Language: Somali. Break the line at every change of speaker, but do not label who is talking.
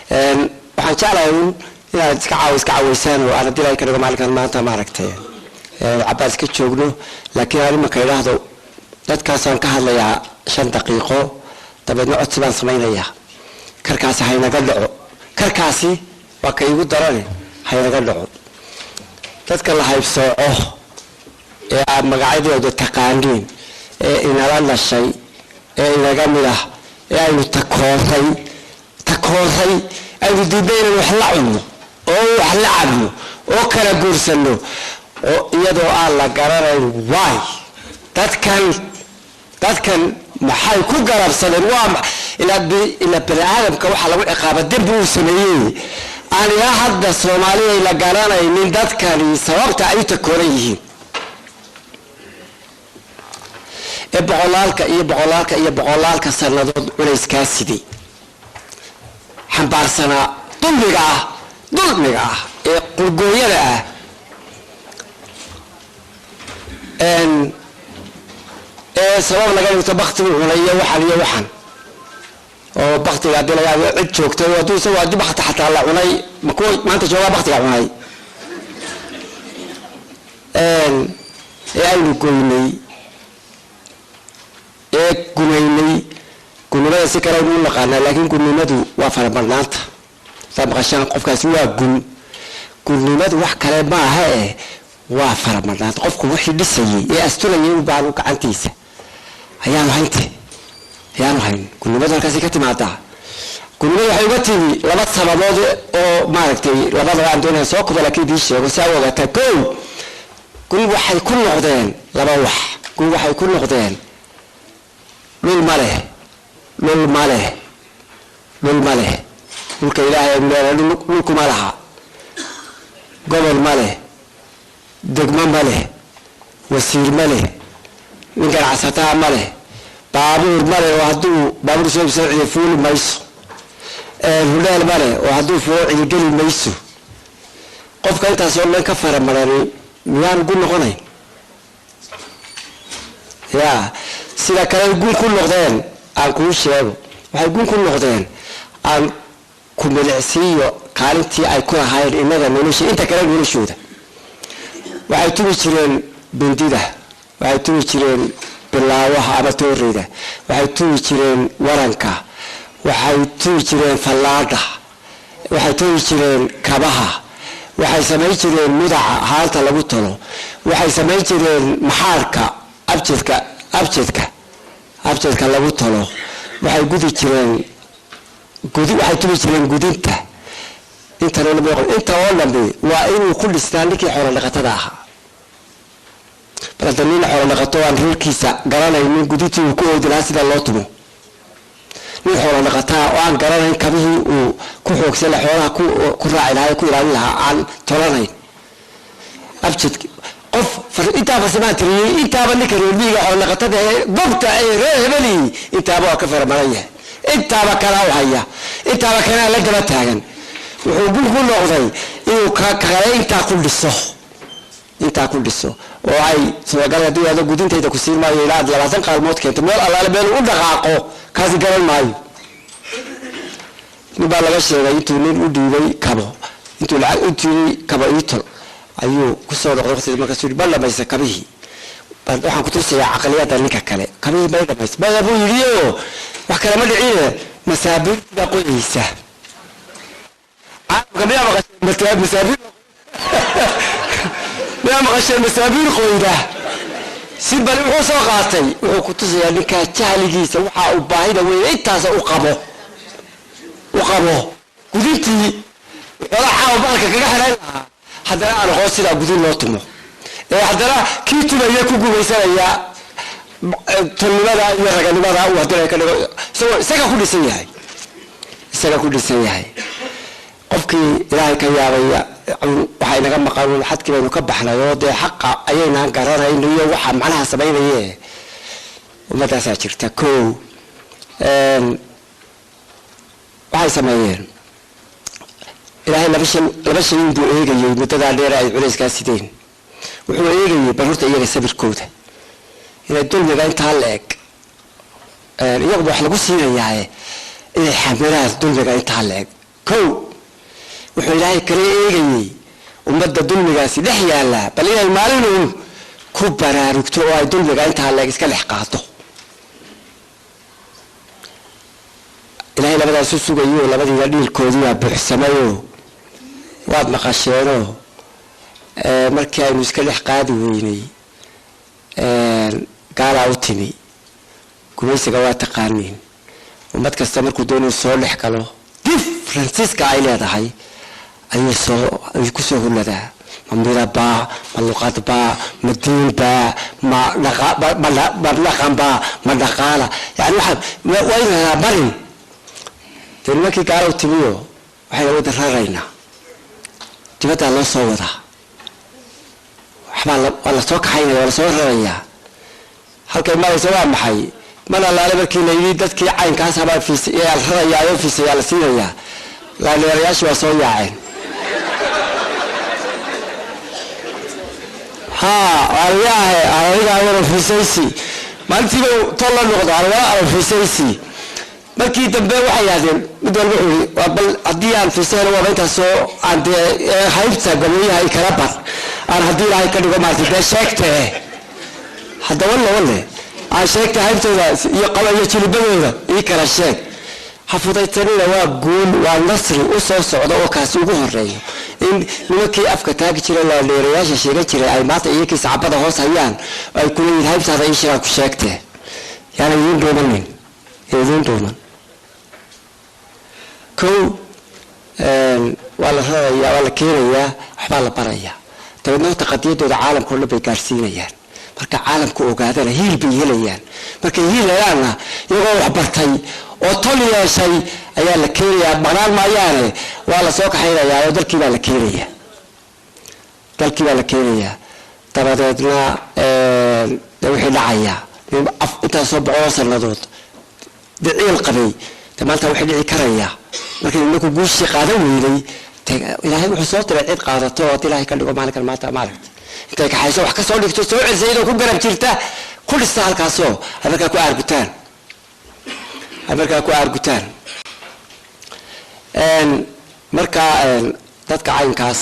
Waxaan jeclahay un inaad iska caaw iska caweysaan oo aan haddii ilaahay ka dhigo maalinkan maanta, maaragtay, cabaas ka joogno. Laakiin aan imanka idhaahdo dadkaasaan ka hadlayaa 5 daqiiqo, dabeedna codsi baan samaynayaa. Karkaasi haynaga dhaco, karkaasi waa ka iigu darane, haynaga dhaco. Dadka la haybsooco ee aad magacyadooda taqaaniin, ee inala dhashay, ee inaga mid ah, ee aynu takooray takooray, aynu diidnay inaynu wax la cunno oo wax la cabno oo kala guursanno, oo iyadoo aan la garanayn why, dadkan maxay ku garabsadeen? Waa ilaa bani aadamka waxaa lagu ciqaaba dembi uu sameeyey. Aan ilaa hadda Soomaaliya la garanaynin dadkani sababta ay u takooran yihiin, ee boqolaalka iyo boqolaalka iyo boqolaalka sannadood culayskaa siday, xambaarsanaa dulmiga ah, dulmiga ah ee qurgooyada ah, ee sabab laga dhigto baktigu cunay iyo waxan iyo waxan, oo baktiga haddii laga yaabo cid joogtay, hadduu isagu haddii bakti xataa la cunay, ma kuwa maanta joogaa baktiga cunay ee aynu goynay ee gumaynay? Gunnimada si kale aynu u naqaanaa, laakiin gunnimadu waa faramadnaanta. Saa maqashaan qofkaasi waa gun, gunnimadu wax kale maaha eh, waa faramadnaanta. Qofku wixii dhisayay ee asturayay u baanu gacantiisa ayaanu haynte, ayaanu hayn. Gunnimadu halkaasi ka timaadaa. Gunnimadu waxay uga timi laba sababood oo, maaragtay, labadaba aan doonaya soo kuba, laakiin idiin sheego si aa u ogaataa. Kow, gun waxay ku noqdeen laba wax. Gun waxay ku noqdeen dhul ma leh, dhul ma leh, dhul ma leh. Dhulka Ilaahay dhulku ma laha, gobol ma leh, degmo ma leh, wasiir ma leh, nin ganacsataa ma leh, baabuur ma leh, oo hadduu baabuur soo soo ciyo fuuli mayso, hudheel ma leh, oo hadduu fuulo cidigeli mayso. Qofka intaas oo dhan ka faramarani miyaan gun noqonayn? Ya, sida kale gun ku noqdeen aan kuu sheego. Waxay gun ku noqdeen aan ku milicsiiyo kaalintii ay ku lahaayeen innaga nolosha, inta kale noloshooda. Waxay tumi jireen bindida, waxay tumi jireen bilaawaha ama tooreyda, waxay tumi jireen waranka, waxay tumi jireen fallaadha, waxay tumi jireen kabaha, waxay samayn jireen mudaca haanta lagu tolo, waxay samayn jireen maxaarka abjadka lagu tolo, waxay gudi jireen gudi, waxay tumi jireen gudinta. Inta inta oo dhambi waa inuu ku dhisnaa ninkii xoolo dhaqatada ahaa. Bal hadda nin xoolo dhaqato aan reerkiisa garanaynin gudintii uu ku oodi lahaa sida loo tumo, nin xoolo dhaqataa oo aan garanayn kabihii uu ku xoogsan lahaa, xoolaha ku raaci lahaa, ku ilaalin lahaa, aan tolanayn abjad, qof intaa farsamaan tiriyey, intaaba ninka reer miyiga xoolo dhaqatada ee gobta ee reer hebeli intaaba waa ka faramaran yahay, intaaba kalaa u haya, intaaba kanaa la daba taagan. Wuxuu gun ku noqday inuu kale intaa ku dhiso, intaa ku dhiso, oo ay suuragal haddii aado gudintayda ku siin maayo ilaa aad 20 qaalmood keento. Meel allaale meel u dhaqaaqo kaasi garan maayo. Nin baa laga sheegay intuu nin u dhiibay kabo, intuu lacag u tiiri kabo iitol ayuu kusoo noqday waqtiga. Markaasuu yidhi, ma dhamaysa kabihii? Waxaan kutusayaa caqliyadda ninka kale. Kabihii may dhamaysa maya buu yidhi, oo wax kale ma dhicine, masaabiirtii baa qoyaysa. Caalamka Miyaa maqasheen masaabiir qoyda? Si bali wuxuu soo qaatay, wuxuu ku tusayaa ninkaa jahligiisa, waxa uu baahida weyn intaasa u qabo, u qabo gudintii waxoogaa caawa baalka kaga xidhan lahaa. Haddana aan aqoon sidaa gudin loo tumo, ee haddana kii tumaya ku gumaysanaya tolnimada iyo raganimada uu haddana ka dhigo, isagoo isaga ku dhisan yahay, isaga ku dhisan yahay. Qofkii Ilaahay ka yaabaya, waxaa inaga maqan xadkii baynu ka baxnay, oo dee xaqa ayaynaan garanayno iyo waxa macnaha samaynaye. Ummadaasaa jirta. Ko waxay sameeyeen, Ilaahay laba shay, laba shayin buu eegayey muddadaa dheer ay culayskaa sideen. Wuxuu eegayey bal horta iyaga sabirkooda, inay dulmiga intaa la eg, iyaguba wax lagu siinayaaye, inay xamilaan dulmiga intaa la eg. Kow, wuxuu Ilaahay kala eegayey ummadda dulmigaasi dhex yaallaa bal inay maalin ku baraarugto oo ay dulmiga intaa la eg iska dhex qaado. Ilaahay labadaasu sugayo, labadiina dhiilkoodii waa buuxsamayoo waad maqasheenoo. Markii aynu iska dhex qaadi weynay, gaalaa u timi. Gumaysiga waa taqaaniin, ummad kasta markuu doonayo soo dhex galo, differenceska ay leedahay ayuu soo ayuu kusoo huladaa: ma midabaa, ma luqadbaa, ma diinbaa, ma ma dhaqanbaa, ma dhaqaala. Yani waxaa waa in marin. Dee nimankii gaala u timiyo waxayna wada raraynaa, dibaddaa loo soo wadaa, waxbaa waa lasoo kaxaynaya, waa lasoo rarayaa. Halkay maraysa waa maxay? Mar allaale markii la yidhi dadkii caynkaas habaa fiis yaa la rarayaa oo fiisayaa la siinayaa, laandheerayaashii waa soo yaaceen. Haa, ariyaahe, aniga ayana fiisaysi maalintiiba tol la noqdo arwaa ala fiisaysi. Markii dambe waxay yidhahdeen, mid walba wuxuu yidhi, waa bal haddii aan fiisayno, waaba intaasoo aan dee haybta gabayyaha i kala bar aan haddii Ilaahay ka dhigo maartay dee sheegtee hadda walle walle aan sheegta haybtooda iyo qaba iyo jilibadooda ii kala sheeg. Ha fudaytanina, waa guul, waa nasri u soo socda oo kaasi ugu horeeyo, in nimankii afka taagi jiray, laandheerayaasha sheegan jiray, ay maanta iyakii sacabada hoos hayaan oo ay kuleeyihin haybtaada ii sheegaan ku sheegtee. Yaana idiin dhuumanin, idiin dhuuman. Kow, waa la rarayaa, waa la keenayaa, waxbaa la barayaa, dabeedna horta qadiyadooda caalamka o dhan bay gaadhsiinayaan. Marka caalamku ogaadana hiil bay helayaan. Markay hiil helaanna, iyagoo wax bartay oo tol yeeshay ayaa la keenayaa. Maqnaan maayaane, waa la soo kaxaynayaa oo dalkii baa la keenayaa, dalkii baa la keenayaa. Dabadeedna de wixii dhacayaa intaasoo boqoloo sannadood dhiciil qabay, de maanta waxay dhici karayaa markii ninku guushii qaadan weynay, Ilaahay wuxuu soo diray cid qaadato oo haddii Ilaahay ka dhigo maalinkan maanta maaragta intay kaxayso, wax ka soo dhigto, soo celisa, iyadoo ku garab jirta, ku dhista halkaasoo ay markaa ku aargutaan, ay markaa ku aargutaan. Marka dadka caynkaas